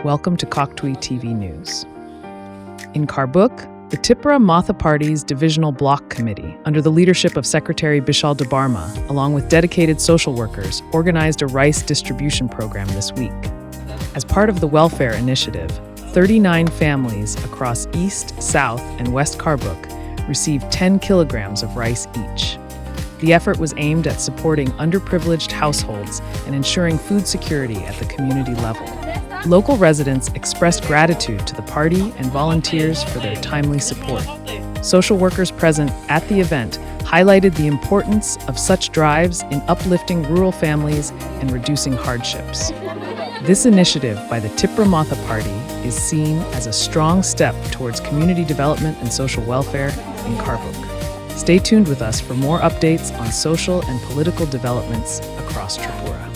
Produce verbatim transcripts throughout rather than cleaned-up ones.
Welcome to Koktwi T V News. In Kharbuk, the Tipra Motha Party's Divisional Bloc Committee, under the leadership of Secretary Bishal Debbarma, along with dedicated social workers, organized a rice distribution program this week. As part of the welfare initiative, thirty-nine families across East, South, and West Kharbuk received ten kilograms of rice each. The effort was aimed at supporting underprivileged households and ensuring food security at the community level. Local residents expressed gratitude to the party and volunteers for their timely support. Social workers present at the event highlighted the importance of such drives in uplifting rural families and reducing hardships. This initiative by the Tipra Motha Party is seen as a strong step towards community development and social welfare in Kharbuk. Stay tuned with us for more updates on social and political developments across Tripura.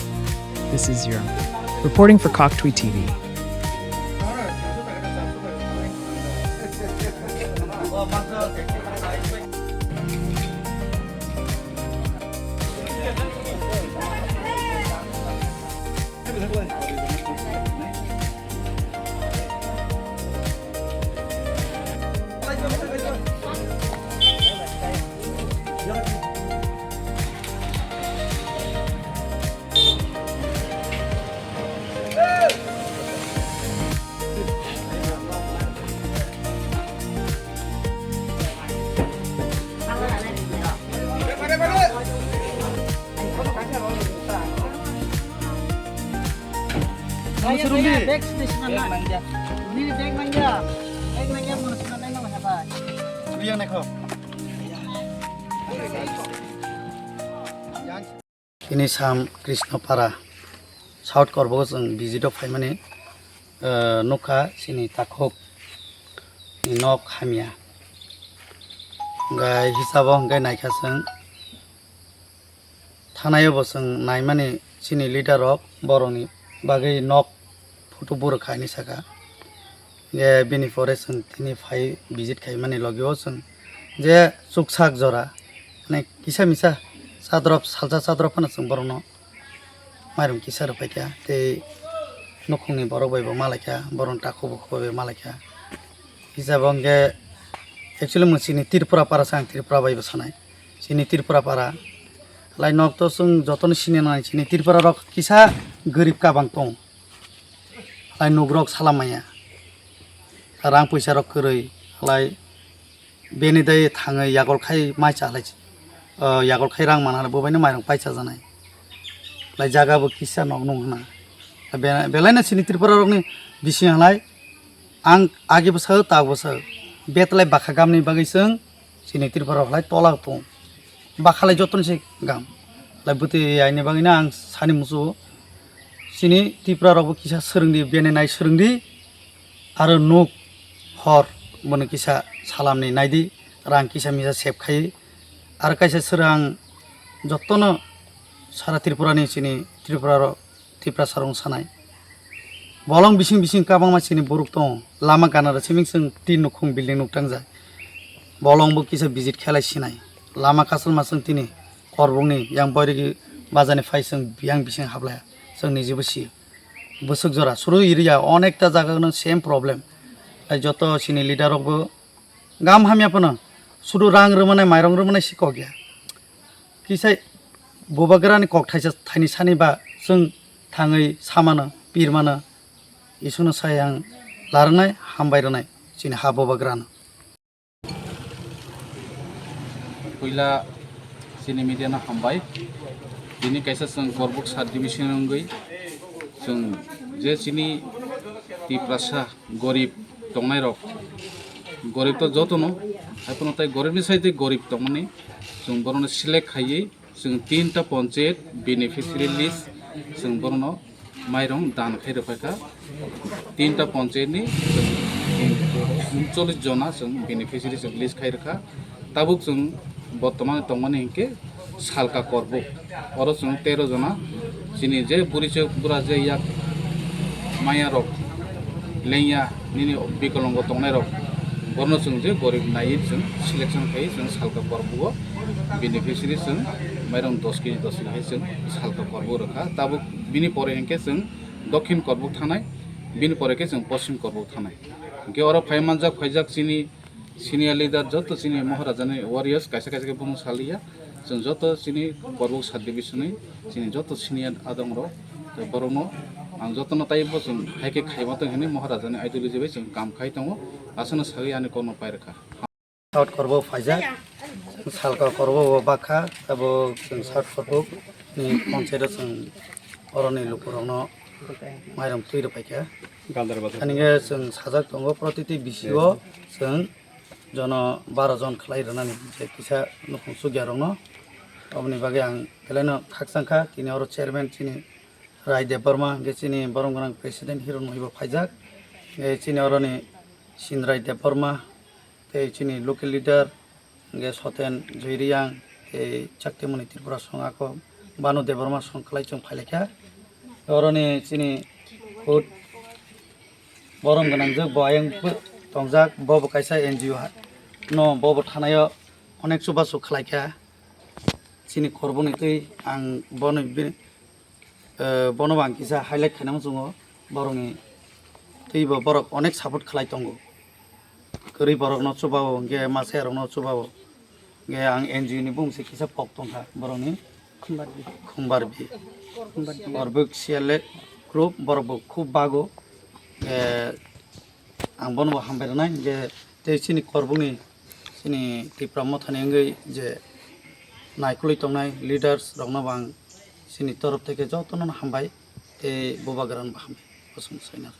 This is Yurem, reporting for Koktwi T V. Ini sam Krishnopara, South Korbok chwng visit o phaimani, eh, nukha chini takhuk ni nok hamya. Hwnkhe hisabo hwnkhe naikha chwng thanaio bo chwng naimani chini leader rok borokni bagwi nok photo burwkha hinwi sakha. Ye bini pore chwng tini phai visit khaimani logio chwng je chuksak jora, mane kisa misa chadrop, salsa chadrop phano chwng borokno mairum kisa rwphaikha tei nukhungni borok bai bo malaikha, borokni takhuk bukhuk bai bo malaikha. Hisabo hwnkhe actually mung chini Tripura para se, ang Tripura bai bo sanai. Chini Tripura para lai nok to chwng jotono sini nai, chini Tripura rok kisa gorib kabang tong. Lai nugrok salam maya. Rang puisa rok kwrwi lai beni dai thangwi yagol khai mai cha lai, ah, yagol khai rang mana bo bai no mairung pai cha janai. Lai jaga bo kisa nok nung hwna. Be-, belai no chini Tripura rokni bising halai ang agi bwsa tak bwsa betlai bakha gamni bagwi chwng chini Tripura rok lai tola tong. Bakhalai jotono se gam. Lai bwtwi aini bagwino ang sani muchungo. Chini Tripura rokbo kisa swrwngdi, bene nai swrwngdi. Aro nuk hor bono kisa salamni naidi, rang kisa misa save khai. Aro kaisa swrang jotono sara Tripurani chini Tripura rok Tiprasa rok sanai. Bolong bising bising kabangma chini borok tongo. Lama ganaro siming chwng tin nukhung building nuk tangjak. Bolong bo kisa visit khelai sinai. Lama kasalma chwng tini korbongni yang boirigi bajani phai chwng yang bising hablaiya. Chwng nijibo sio. Bwswk jora suru iriya onekta jaga no same problem. Tei joto chini leader rok bo gam hamya phano suru rang rwmani, mairong rwmani si kok ya. Kisai bubagrani kok thaisa thaini sani ba chwng thangwi samano, pirmano, Isukno sai ang larwnai, hambai rwnai chini ha bubagrano. Puila chini media no hambai. Tini kaisa chwng Korbuk sub division wngwi chwng je chini Tiprasa gorib tongnai rok, gorib to jotono, haiphano tai goribni sai tei gorib tongmani chwng borokno select khaiwi chwng tinta ponchayat beneficiary list chwng borokno mairong dan khai rwphaikha. Tinta ponchayatni chwng uncholish jona chwng beneficiary chwng list khai rwkha. Tabuk chwng bortomani tongmani hinkhe Salka Korbuk. Oro chwng tero jona chini je burichwk bura je yak maya rok lengya nini bikolongo tongnai rok, borno chwng je gorib naiwi chwng selection khai chwng Salka Korbugo beneficiary chwng mairong dos kg dos kg hai chwng Salka Korbuk rwkha. Tabuk bini pore hinkhe chwng Dokhin Korbuk thanai Bini pore khe chwng Poschim Korbuk thanai. Hinkhe oro phai manjak, phaijak chini senior leader, joto chini Maharajani warriors, kaisa kaisa khe buphang saliya. Chwng joto chini Korbuk sub division ni chini joto senior adongrok, tei borokno ang jotono taibo chwng hai khe khaima tong hinwi Maharajani ideology bai chwng kam khai tongo. Aswkno sagwi ani kokno pairwkha. South Korbuk phaijak, chwng Salka Korbuk o bakha, abo chwng South Korbuk ni panchayat o chwng oroni lukurokno mairum twi rwphaikha. Ani khe chwng sajak tongo, protiti bisi o chwng jono baro jon khlai rwnani je kisa nukhung chukya rokno. Aboni bagwi ang belaino khakchangkha, tini oro chairman chini Rai Debbarma, hwnkhe chini borom gwnang president Hiron Mohibo phaijak, tei chini oroni Sinrai Debbarma, tei chini local leader hwnkhe Soten Joy Reang, tei Chaktimoni Tripura song ako Banu Debbarma song kwlai chwng phailaikha. Oroni chini hut borom gwnang jwk bo ayang tongjak, bobo kaisa N G O ha-, no bobo thanaio onek chubachu khlaikha. Chini Korbukni twi ang bono bini, eh, bono bo ang kisa highlight khaina muchungo, borokni twibo borok onek support khlai tongo. Kwrwi borokno chubao, hwnkhe masa rokno chubao. Hwnkhe ang N G O ni bumung se kisa pok tongkha borokni. Khumbarbi. Khumbarbi. Khumbarbi. Korbuk C L A group, borok bo khub bago. Hwnkhe ang bono bo hambai rwnai, hwnkhe tei chini Korbukni, chini Tipra Mothani wngwi je naikolwi tongnai leaders rokno bo ang chini torof theke jotono hambai tei bubagrano bo hambai. Bosong saina.